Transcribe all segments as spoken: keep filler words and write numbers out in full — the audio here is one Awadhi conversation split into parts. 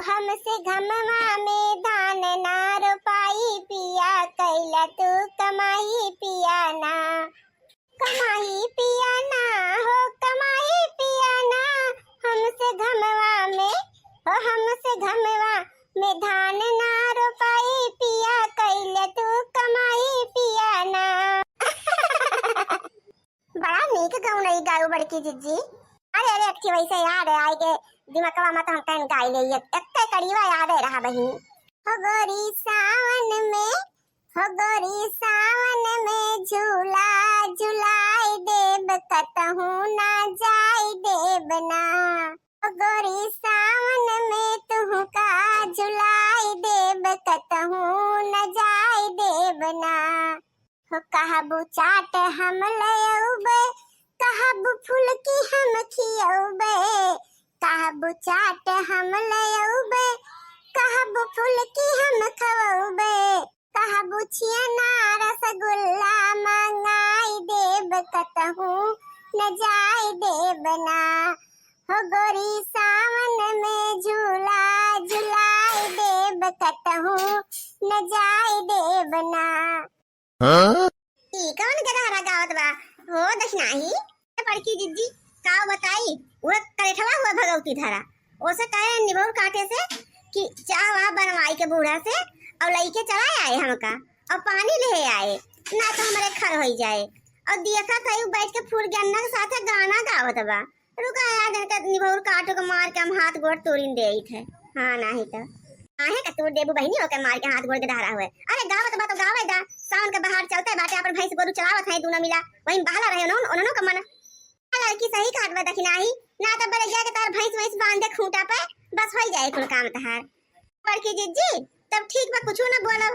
हमसे घमवा में धान ना रोपाई पिया, कैला तू कमाई पिया ना। कमाई पिया ना हो, कमाई पिया ना, हमसे घमवा में हो, हमसे घमवा में धान ना रोपाई पिया, कैले तू कमाई पिया ना। बड़ा नीक गौनई गायू बड़की जिज्जी। अरे, अरे, एक ठे वैसे याद है, आई के दिमकवा में तो हम कहीं गाई ले, एक, एक कड़ीवा याद है रहा बहिनी। हो गोरी सावन में, हो गोरी सावन में झूला झुलाई देब, कतहूँ ना जाई देब ना। हो गोरी सावन में तुहका झुलाई देब, कतहूँ ना जाई देब ना। हो कहबू चाट हम लयउबे, कहबू फुलकी हम खियउबे, कहबू चाट हम लयउबे, कहबू फुलकी हम खवउबे, कहबू छियना रसगुल्ला मंगाई देब, कतहूँ न जाई देब ना। हो गोरी सावन में झूला झुलाई देब, कतहूँ न जाई देब ना। हाँ? ई कौन गदहरा गावत बा? हो दखिनाही। बड़की जिज्जी, का बताई, वो करेठवा हुआ भगवती धरा। ओसे कहे निभौर काटे से कि चाह वाह बनवाई के बूढ़ा से और लइके चला आए हमका और पानी ले आए, ना तो हमरे खर होई जाए। और देखत है उ बैठ के फूल गन्ना के साथे गाना गावत बा। रुका यार, इनका निभौर काटो के मार के हम हाथ गोड़ तोड़िन देइत है। हाँ, नाही तो। आहे का तोड़ देबू बहिनी, ओके मार के हाथ गोड़ के डहरा हुए। अरे गावत बा तो गावे दा, सावन के बहार चलते बाटे, अपन भैंस गोरू चलावत है दूनो मिला, वहीं बहला रहे उन्हों, उन्हों का मन। लड़की सही कहत बा दखिनाही, ना तो बड़े जाके तार भैंस वैंस बांधे खूंटा पे, बस होई जाए कुल काम तहार। बड़की जिज्जी, तब ठीक बा, कुछ ना बोलो।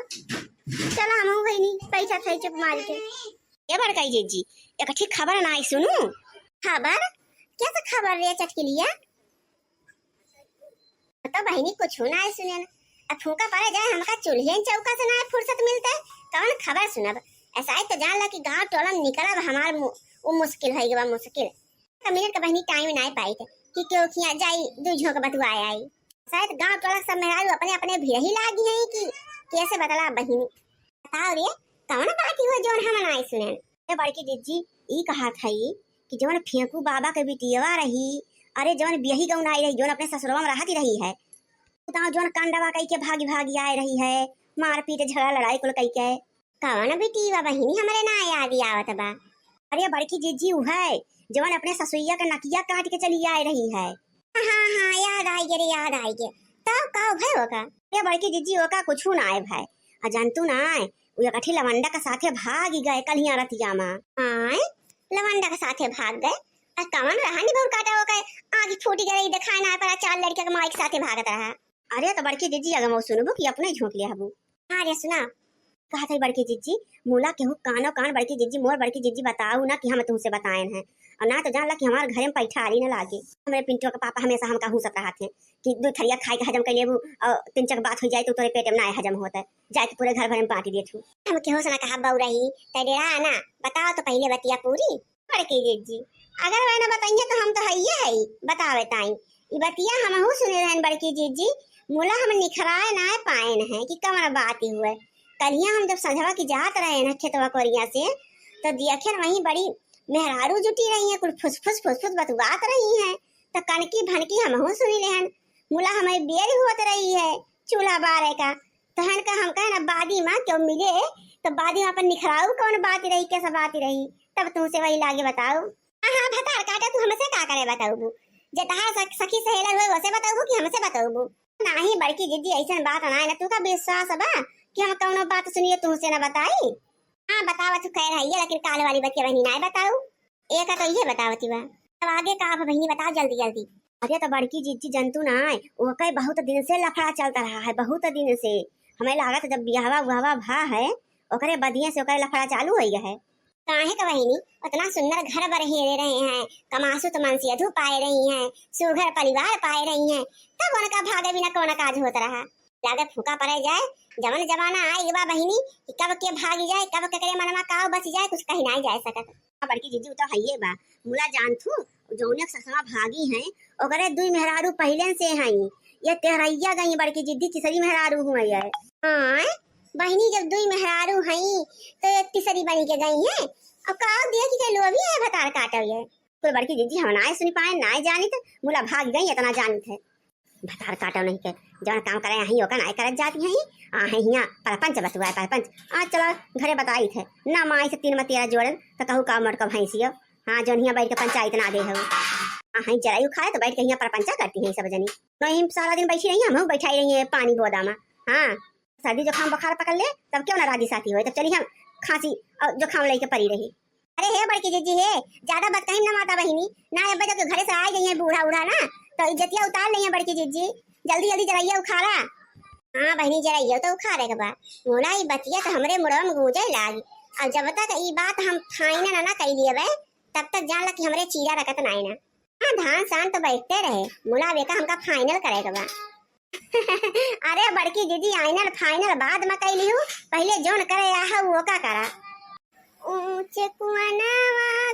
चलो हम बहिनी बैठा थे चुप मार के। ए बड़काई जिज्जी, एक ठीक खबर ना आई सुनू। खबर? कैसा खबर रे चटकिलिया? तो बहिनी कुछ ना आई सुने ना। अब फूंका पड़े जाए, हमका चूल्हे चौका से ना फुर्सत मिलते। कौन खबर सुनब? ऐसा ही तो जान ला कि गांव टोला में निकलब हमार मु-, वो मुश्किल है, वो मुश्किल। तो मिनट का बहिनी टाइम ना पाई थे कि क्यों खिया जाई, दू झोंक बतुआ आई। शायद गांव टोला सब मेहरारू अपने अपने भिड़ही लागी हैं कि कैसे बतला बहिनी। बताओ रे, कौन बात हुआ जौन हम नाई सुनेन? ए बड़की जिज्जी, ई कहत हई कि जौन फेंकू बाबा के बिटियवा रही, अरे जौन बियही गौनाई रही, जौन अपने ससुरवा में रहती रही है, बताओ जौन कंडवा कई के भागी भागी आए रही है, मारपीट झगड़ा लड़ाई कुल कई के। कौन बिटियवा बहिनी हमरे ना याद आवत बा? अरे बड़की जिज्जी उहै, जवन अपने ससुइया के नकिया काट के चली आए रही है। हाँ, हाँ, याद आई गे रे, याद आई गे। तब का भय ओका? अरे बड़की जिज्जी ओका कुछू ना आए भाई। आ जानतू ना आए, उ एकठी लवंडा के साथे भाग गए कलिया रतिया मा। आए, लवंडा के साथे भाग गए? आ कवन रहा निभौर काटा ओका? आँखी फूटी गई, देखाए ना पड़ा, चार लड़का के माई के साथे भागत रहा। अरे तो बड़की जिज्जी अगर मऊ सुनबू कि अपने झोंक लिया हबू। हाँ रे सुना, कहत है बड़की जिज्जी, मुला केहू कानो कान बड़की जिज्जी, मोर बड़की जिज्जी बताऊ ना कि हम तुमसे बताएन हैं। और ना तो जान ला कि हमार घरे में पैठा आली ना लागे। हमरे पिंटुआ के पापा हमेशा हमका हूसत रहत हैं कि दू थरिया खाए के हजम कर लेबू और तीन चक बात हो जाए तो तोरे पेट में ना हजम होता है, जाए के पूरे घर भरे में बांट देत हूँ। हम केहू से ना कहा बऊ रही, तै डेरा ना, बताओ तो पहले बतिया पूरी। बड़की जिज्जी, अगर वह ना बताइए तो हम तो हइये हई, बतावे ताई। ई बतिया हमहू सुने रहन बड़की जिज्जी, मुला हम निखराए नाय पाएन है कि कवन बात ही हुए। कलिया हम जब संझवा की जात रहे ना खेतवा कोरिया से, तो दियखेन वहीं बड़ी मेहरारू जुटी रही है, कुल फुसफुस फुसफुस बतुआत रही है, तो कनकी भनकी हमहू सुनी लेहन। मुला हमें बेर होत रही है चूल्हा बारे का, तहन का हम कहे ना बादी मा क्यों मिले, तो बादी मा अपन निखराऊ कौन बात रही, कैसा बात रही, तब तुमसे वही लागे बताऊ। हाँ, हाँ, भतार काटा, तू हमसे का करे बताऊबू? जे तहार सख-, सखी सहेलर हुए, वसे बताऊबू कि हमसे बताऊबू? नाही, बड़की जिज्जी, ऐसन बात ना है ना, तू का विश्वास बा कि हम कौनो बात सुनिए तुमसे ना बताई? हाँ, बतावा तू कह रही है, लेकिन काल वाली बतिया बहनी ना बताऊ। एक तो ये बतावती बा, तब आगे का बा बहनी, बताओ जल्दी जल्दी। अरे तो बड़की जिज्जी जनतू ना आए, ओके बहुत दिन से लफड़ा चलता रहा है, बहुत दिन से। हमें लागत जब बियाहवा उहवा भा है, ओकरे बदिये से ओकरे लफड़ा चालू हो गया है। काहे का बहिनी, उतना सुंदर घर बर हेरे रहे हैं, कमासुत मनसेधू पाए रही हैं, सुघर परिवार पाए रही हैं, तब उनका भागे बिना कौन काज होत रहा? लागे फूका पड़े जाए, जवन जमाना आए बा बहिनी कि कब के भागी जाए, कब केकरे मनमा काव बच जाए, कुछ कही नाई जाए सकत। हाँ, बड़की जिज्जी, उ तो हइये बा। मुला जानथू, जौने ससुरा भागी हैं, ओकरे दुई मेहरारू पहिले से हैं। ये तेहरैया गई बड़की जिज्जी, तीसरी मेहरारू हुई है। हाँ बहिनी, जब दुई मेहरारू हई तो ये तीसरी बनी के गई है। और का दिया कि के लोभी है भतार काटो ये। कोई बड़की जिज्जी हम नाय सुनी पाए, नाय जानित, मुला भाग गई इतना जानित है। भतार काटो नहीं के, जवन काम करे अहीं ओका नाय करत जाती हैं। आ है हियाँ परपंच बतुआ है परपंच। आ चलो घरे बताई थे ना, माई से तीन में तेरह जोड़न तो कहू का मोटका भैंसियो। हाँ जौन हियाँ बैठ के पंचायत ना दे हो। आ है जराई उखाड़े तो बैठ के हियाँ परपंचा करती हैं सब जनी। नहीं सारा दिन बैठी रही, हम बैठाई रही है पानी बोदा में। हाँ सर्दी जुकाम बुखार पकड़ ले तब क्यों ना राजी साथी होए, तब चली हम खांसी और जुकाम लेके पड़ी रही। अरे हे बड़की जिज्जी हे, ज्यादा बात कहीं ना माता बहिनी, ना अब जब घरे से आ गई है बूढ़ा उढ़ा ना, तो इज्जतिया उतार ली है बड़की जिज्जी। जल्दी जल्दी जराइया उखाड़ा। हाँ बहिनी जराइया तो उखाड़े के बा। मोला ई बतिया तो हमरे मुड़वा में गूंजे लागी। और जब तक ई बात हम फाइनल ना कर लिए बे, तब तक जान ला कि हमरे चीरा रकत नाई ना। हाँ धान सान तो बैठते रहे, मुला बेका हमका फाइनल करे के बा। अरे बड़की जिज्जी, आइनल फाइनल बाद में कई लिहू, पहिले जोन करे आहा वो का करा। ऊंचे कुआनावा